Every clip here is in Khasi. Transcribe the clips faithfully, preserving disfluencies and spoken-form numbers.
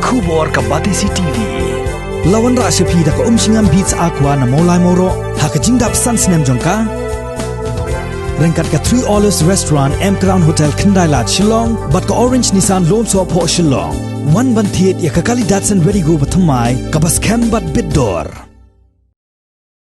Khubor ka Batesi T V. La wanrah sha phi da ka Umshngam Beats Aqua na Mawlai Mawroh ha ka jingdap san snem jong ka. Ryngkat ka Three Olives Restaurant, M Crown Hotel, Khyndai Lad, Shillong bad ka Orange Nissan Lone Sohphoh, Shillong. Wan ban thied ïa ka kali Datsun Redi-GO bathymmai kaba skhem bad bit dor.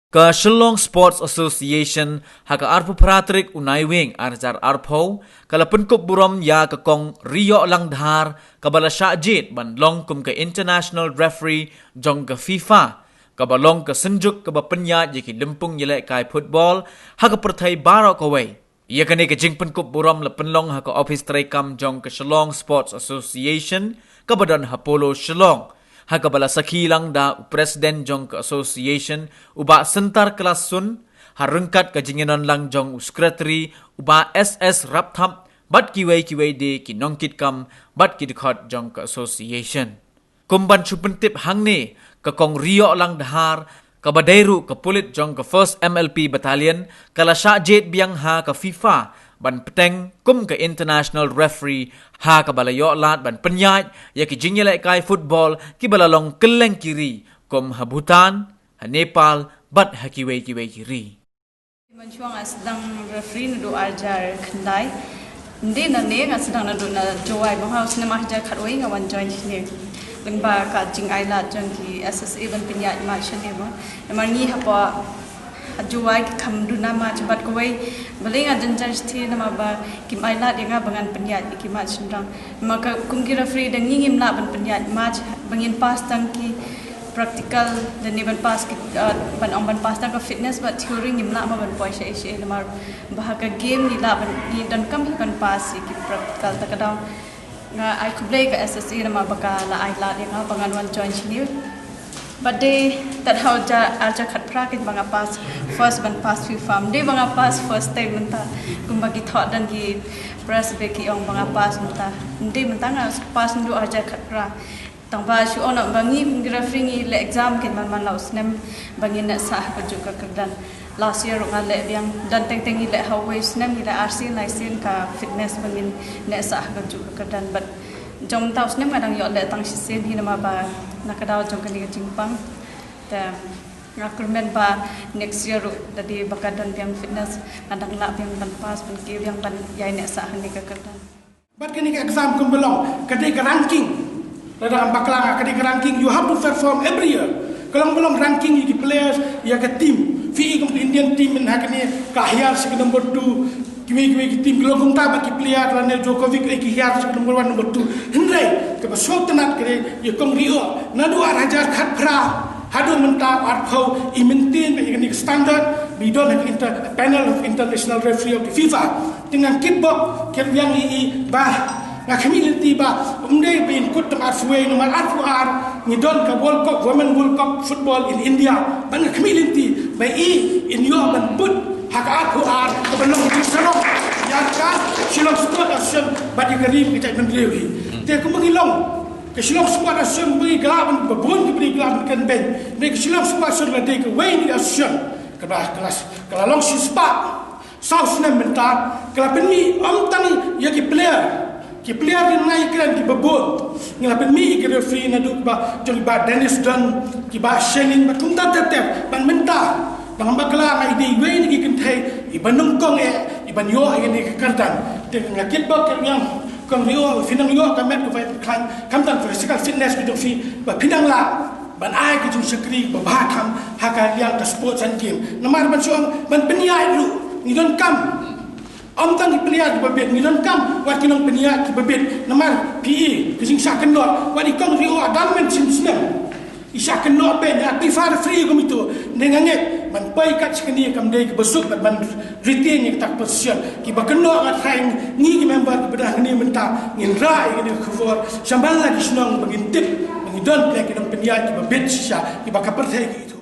Ka Shillong Sports Association ha ka arphew phra tarik u Naiwieng ar hajar arphew ka la pynkup burom ïa ka Kong Riïohlang Dhar kaba la shah jied ban long kum ka international referee jong ka FIFA, kaba long ka synjuk kaba pynïaid ïa ki lympung ïalehkai football ha ka pyrthei baroh kawei. Ïa kane ka jingpynkup burom la pynlong ha ka ophis treikam jong ka Shillong Sports Association kaba don ha Polo, Shillong, ha kaba la sakhi lang da u president jong ka association, u Bah Syntar Klas Sun, ha ryngkat ka jingïanon lang jong u secretary, u Bah S S Rapthap, bad kiwei kiwei de ki nongkitkam bad ki dkhot jong ka association. Kum ban shu pyntip hangne, ka Kong Riïohlang Dhar, kaba dei ruh ka pulit jong ka First M L P Battalion, ka la shah jied biang ha ka FIFA ban bteng kum ka international referee, ha kaba la ïoh lad ban pynïaid ïa ki jingïalehkai football kiba la long kylleng ki ri, kum ha Bhutan, ha Nepal bad ha kiwei kiwei ki ri. Mynshuwa nga sdang referee naduh ar hajar khyndai. Ym dei nangne, nga sdang naduh na Jowai, bad ha u snem ar hajar khatwei nga wan join shane. Lyngba ka jingailad jong ki S S A ban pynïaid match shane mo. Namar ngi hapoh Jowai ki kham duna match bad kawei. Balei nga jynjar shithi, namar ba kim ailad ïa nga ba ngan pynïaid ïa ki match shynrang. Namar ka kum ki referee da ngi ngim lah ban pynïaid match, ba ngin pass tang ki practical, lane ban pass ki, uh, ban ong ban pass tang ka fitness bad theory, ngim lah mo ban poi shaei shaei, namar ba ha ka game ngi lah ban, ngi donkam hi ban pass ïa ki practical. Ta ka daw nga ai khublei ka S S A namar ba ka la ailad ïa nga ba ngan wan join shane. Bad dei tad ha u ja, ar hajar khatphra kein ba nga pass first ban pass FIFA. Ym dei ba nga pass first time mynta, kumba ki thoh don ki press ba ki ong ba nga pass mynta. Ym dei, mynta nga pass naduh ar hajar khatphra. Tang ba shu ong ba ngi, ngi referee ngi leh exam kein man man la u snem ba ngin neh sah ha kajuh ka kyrdan. Last year ruh nga leh biang, don teng teng ngi leh ha uwei u snem, ngi leh arsien laisien ka fitness ba ngin neh sah ha kajuh ka kyrdan. Bad jong mynta u snem nga dang ïoh leh tang shisien hi namar ba na ka daw jong kane ka jingpang. Te nga kyrmen ba next year ruh lada dei ba ka don biang fitness, nga dang lah biang ban pass, ban kiew biang ban ïai neh sah ha kane ka kyrdan. Bad kane ka exam kumba long, ka dei ka ranking. Lada ngam bakla nga, ka dei ka ranking, you have to perform every year. Ka long ba long ranking ïa ki players, ïa ka team. Phi i kum ka Indian team mynta ha kane ka hiar sha ka number two. Kiwei kiwei ki team ki long kumta bad ki player lane Djokovic, eh, ki hiar sha ka number one, number two. Hynrei kaba sngewtynnat ka dei ïa Kong Riïoh, naduh ar hajar khatphra haduh mynta arphew, i maintain beit ïa kane ka standard ba i don ha ka inter-, panel of international referee of the FIFA. Te ngan kitbok, kyrwiang ïa i ba nga khmih lynti ba ym dei ba in kut tang arphew wei, namar arphew ar ngi don ka World Cup, Women World Cup Football in India. Bad nga khmih lynti ba i in ïoh ban put ha ka arphew ar kaba long ka jingsarong ïa ka Shillong Sport Association bad ïa ka ri bad ka jaitbynriew hi. Te kumba ngi long ka Shillong Sport Association, ba ngi, ka lah ban, ba bun ki briew ki lah ban kren beiñ, ne ka Shillong Sport Association la dei kawei na ki association kaba ka la, ka la long shispah saw snem mynta, ka la pynmih ym tang ïa ki player, ki player ki nai kren kiba bun. Ngi la pynmih ïa ki referee naduh kiba jong i Bah Dennis Don, ki Bah Shelling bad kumta ter ter. Bad mynta ba ngam bakla nga, i dei iwei na ki kynthei iba nyngkong eh iban ïoh ïa kane ka kyrdan. Te nga kitbok, kyrwiang Kong Riïoh, phi nang ïoh ka met kaba phi khlaiñ, khamtam ka physical fitness ka jong phi, ba phi nang lah ban ai ka jingshakri ba bha kham ha ka liang ka sports and game. Namar ban shu ong ban pynïaid ruh ngi donkam. Ym tang ki player kiba bit, ngi donkam wat ki nongpynïaid kiba bit. Namar phi i ka jingshah kynnoh, wat i Kong Riïoh, a dang mynta shisnem i shah kynnoh beiñ, a, phi, referee kum ito. Te nga ngeit ban poi kat sha kane kam dei kaba suk, bad ban retain ïa kata ka position. Kiba kynnoh, nga tharai ngi ki member kiba don hangne mynta ngin rah ïa kane ka khubor sha man la ki shnong ba ngin tip ba ngi don phi ki nongpynïaid kiba bit shisha, kiba ka pyrthei ki ito.